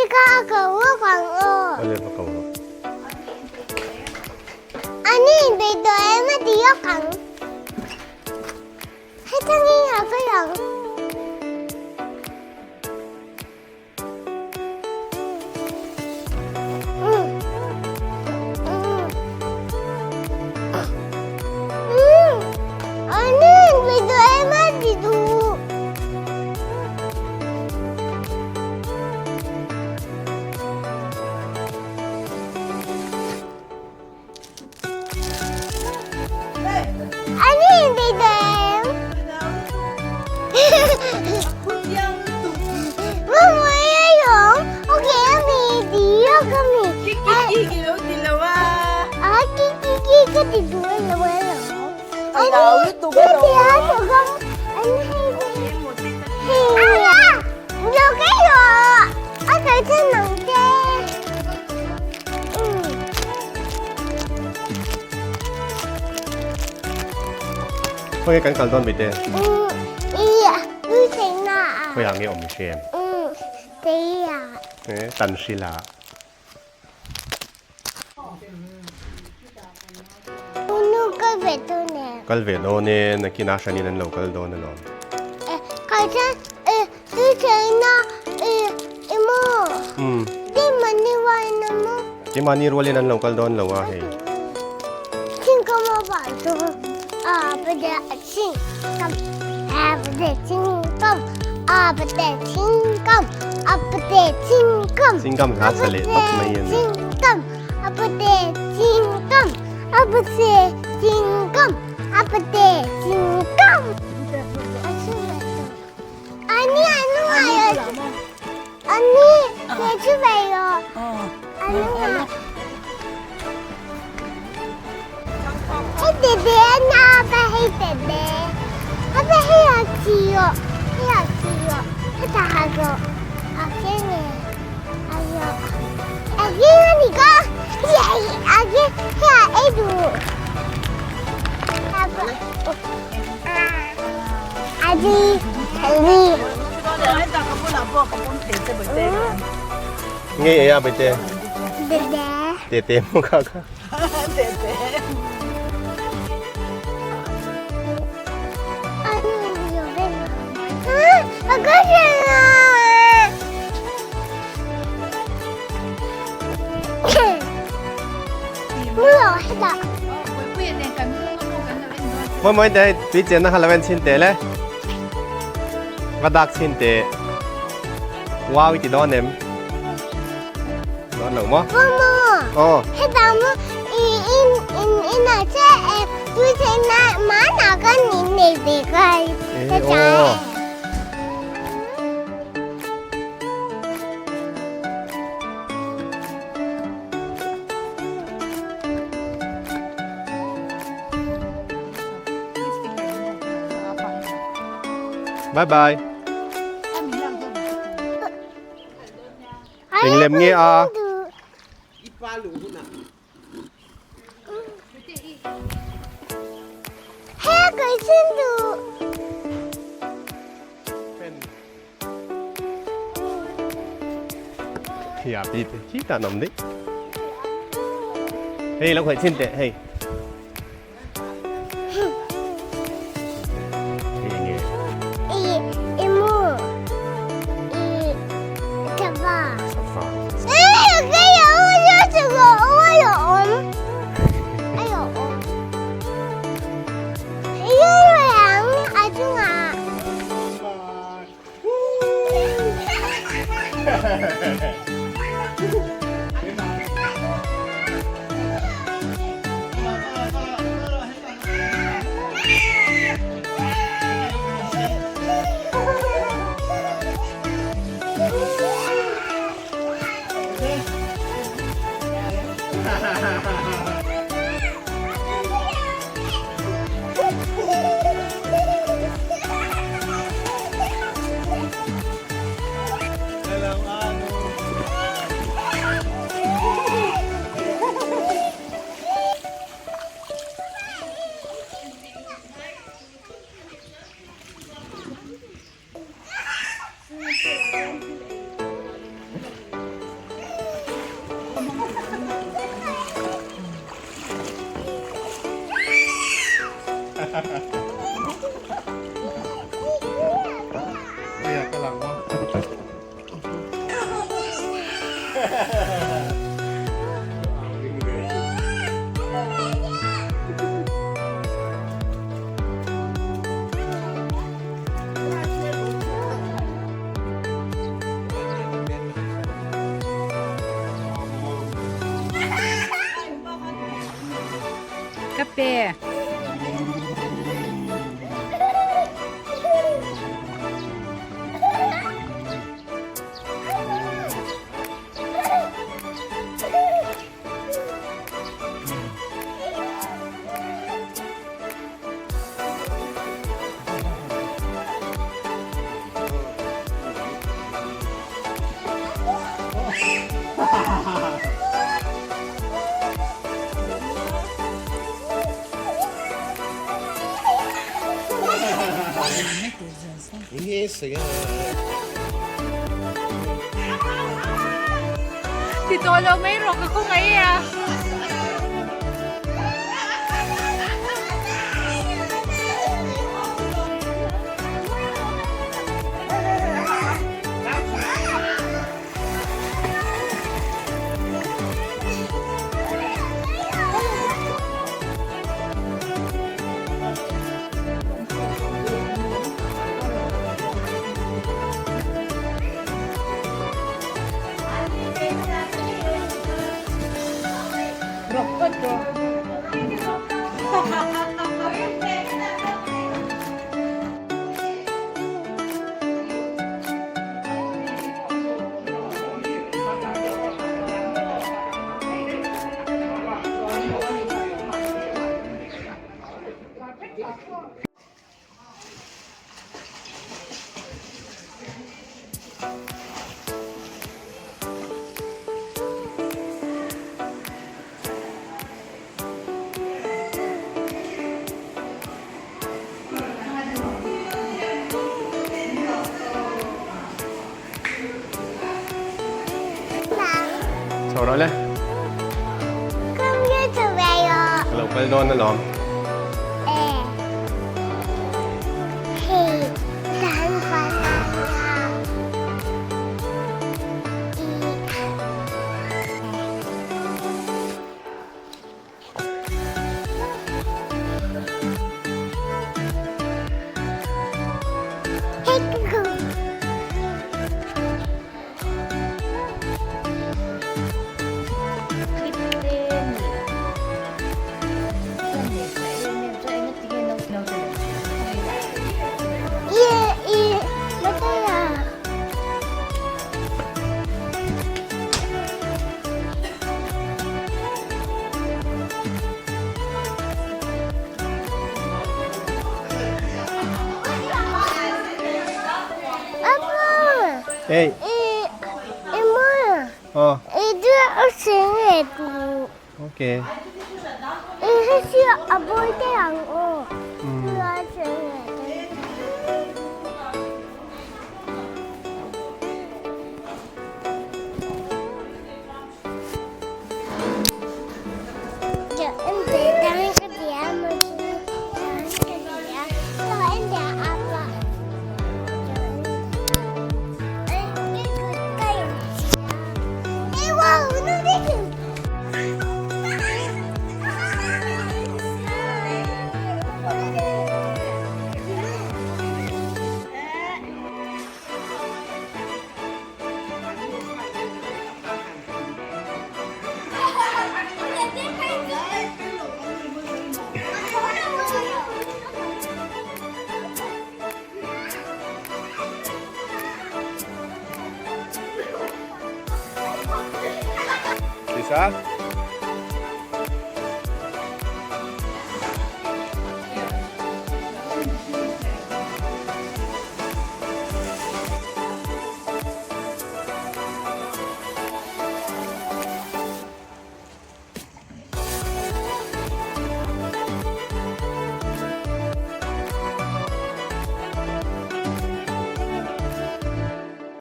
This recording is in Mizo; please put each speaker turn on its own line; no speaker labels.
Ani ka a ko lawk ang aw.
Awle va ko rawh.
Ani inbei tawh em a ti lawk ang. Hetangin a kal ang.
Khawi kan kal dawn Bete? Khawi ah nge awm hre em? Tan hrila. Kal ve dawn e, nakinah hranin an lo kal dawn alawm. Keimahni rualin an lo kal dawn lo a hei. Chingam hla sa leh tawp mai a ni. Nge ei a Bete? Tete maw kha kha. Mawi mawi te tui chen na kha lo en chhin teh le. Va dak chhin teh. Wow i ti dawn em? Dawn lo maw? Aw. Aw. Bye bye. Eng lem nge a? Khi a pi te khi ta nằm đấy. Hei lo khởi chin teh hei.
Ka pe. Ti tawh lo mai rawh ka khawngaih e a.
Chho rawh le. Ka lo kal dawn alawm. Hey. Oh. Okay. Lisa?